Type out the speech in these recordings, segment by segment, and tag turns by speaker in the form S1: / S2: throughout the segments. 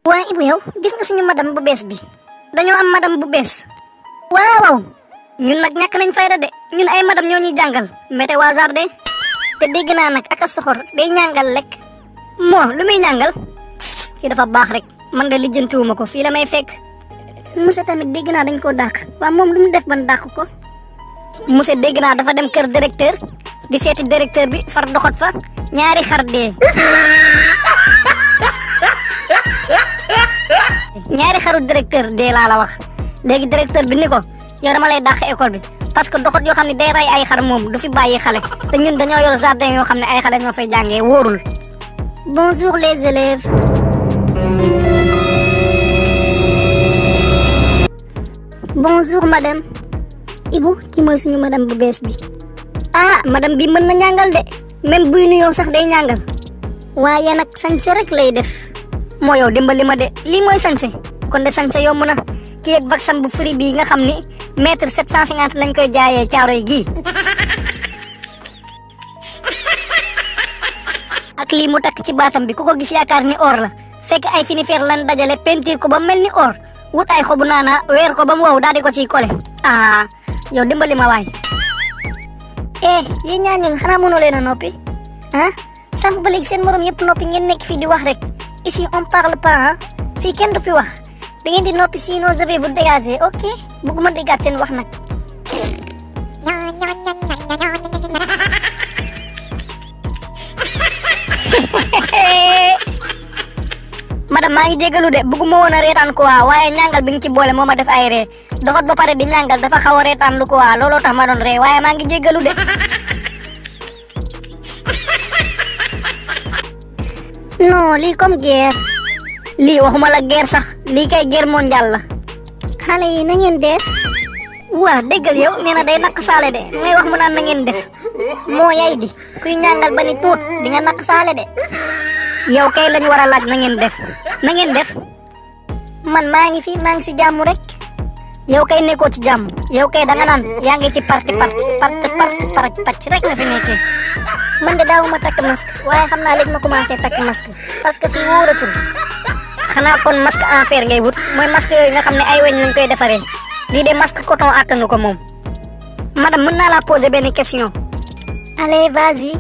S1: Waa Ibu yow gis nga suñu madame bu bees bi dañoo am madame bu bees waaw ñun nag ñàkk nañ fayda de ñun ay madame ñoo ñuy jàngal météo jardin te dégg naa nag ak a soxor day ñàngal lekk moo lu muy ñàngal kii dafa baax rek man de lijjantiwuma ko fii la may fekk monsieur tamit dégg naa dañ koo dàq waaw moom lu mu def ban dàq ko monsieur dégg naa dafa dem kër directeur di seeti directeur bi far doxat fa ñaari xar dee ñaari xaru directeur dee laa la wax léegi directeur bi ni ko yow dama lay dàq école bi parce que doxat yoo xam ne day rey ay xar moom du fi bàyyi xale te ñun dañoo yor jardin yoo xam ne ay xale ñoo fay jàngee wóorul. Bonjour les élèves. Bonjour madame. Ibu kii mooy suñu madame bu bees bi. Ah madame bi mën na ñàngal de même buy nuyoo sax day ñàngal waaye nag sañse rek lay def. moo yow dimbali ma de lii mooy sañse kon de sañse yomb na kii ak vaccin bu free bii nga xam ni mètre 750 lañ koy jaayee Caaroy gii ak lii mu takk ci baatam bi ku ko gis yaakaar ni or la fekk ay finifeer lan dajale peinture ko ba mel ni or wut ay xobu naana weer ko ba mu wow daal di ko ciy kole ah yow dimbali ma waay. Yéen ñaa ñun xanaa mënoo leen a noppi ah sànq ba léegi seen morom yëpp noppi ngeen nekk fii di wax rek. Ici on parle pas fii kenn du fi wax da ngeen di noppi sinon je vais vous dégager ok bëgguma déggaat seen wax nag. madame maa ngi jégalu de bëgguma woon a reetaan quoi waaye ñàngal bi nga ci boole moo ma def ay ree doxat ba pare di ñàngal dafa xaw a reetaan lu quoi looloo tax ma doon ree waaye maa ngi jégalu de. non lii comme guerre lii waxuma la guerre sax lii kay guerre mondiale la. xale yi na ngeen def waa déggal yow nee na day nakk saale de ngay wax mu naan na ngeen def moo yay di kuy ñàngal ba ni tuut di nga nakk saale de yow kay lañ war a laaj na ngeen def na ngeen def man maa ngi fi maa ngi si jàmm rek yow kay nekkoo ci jàmm yow kay da nga naan yaa ngi ci parti rek nga fi nekkee. man de daawuma takk masque waaye xam naa léegi ma commencé takk masque parce que fii wóoratul xanaa kon masque en fer ngay wut mooy masque yooyu nga xam ne ay weñ lañ koy defaree lii de masque coton attanu ko moom. madame mën naa la poser benn question. allez vas-y.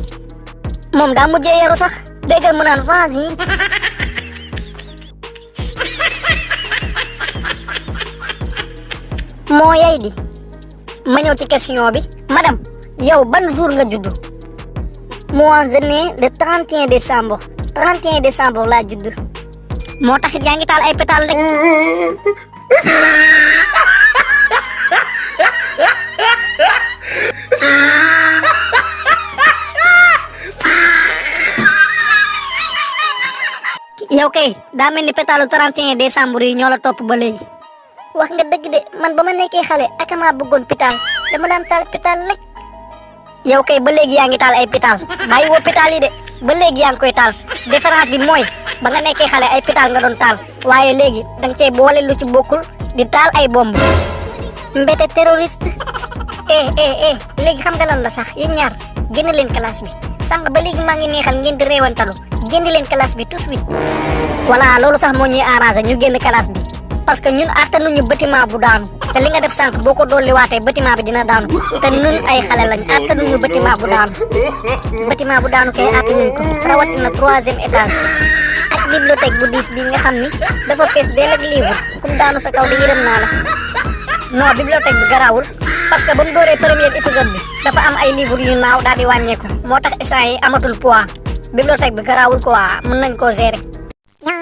S1: moom daa mujjee yaru sax déggal mu naan vas-y. moo yay di ma ñëw ci question bi madame yow ban jour nga juddu. moi je nais le 31 décembre 31 décembre laa judd moo taxit yaa ngi taal ay pétale rek. yow kay daa mel ni pétalu 31 décembre yi ñoo la topp ba léegi. wax nga dëgg de man ba ma nekkee xale ak maa bëggoon pétale dama daan taal pétale rek. yow kay ba léegi yaa ngi taal ay pétale bàyyi woo pétale yi de ba léegi yaa ngi koy taal différence bi mooy ba nga nekkee xale ay pétale nga doon taal waaye léegi danga cee boole lu ci bokkul di taal ay bomb. mbete terroriste. léegi xam nga lan la sax yéen ñaar génn leen classe bi sànq ba léegi maa ngi neexal ngeen di réewantalu génn leen classe bi tout de suite. voilà loolu sax moo ñuy arrangé ñu génn classe bi parce que ñun attanuñu bâtiment bu daanu te li nga def sànq boo ko dolliwaatee bâtiment bi dina daanu te ñun ay xale lañ attanuñu bâtiment bu daanu kay attanuñ ko rawatina 3e étage ak bibliothèque bu diis bii nga xam ni dafa fees dell ak livre kum daanu sa kaw di yërëm naa la. non bibliothèque bi garaawul parce que ba mu dooree premier épisode bi dafa am ay livre yu naaw daal di wàññeeku moo tax instant yi amatul poids bibliothèque bi garaawul quoi mën nañ koo gérer.
S2: No.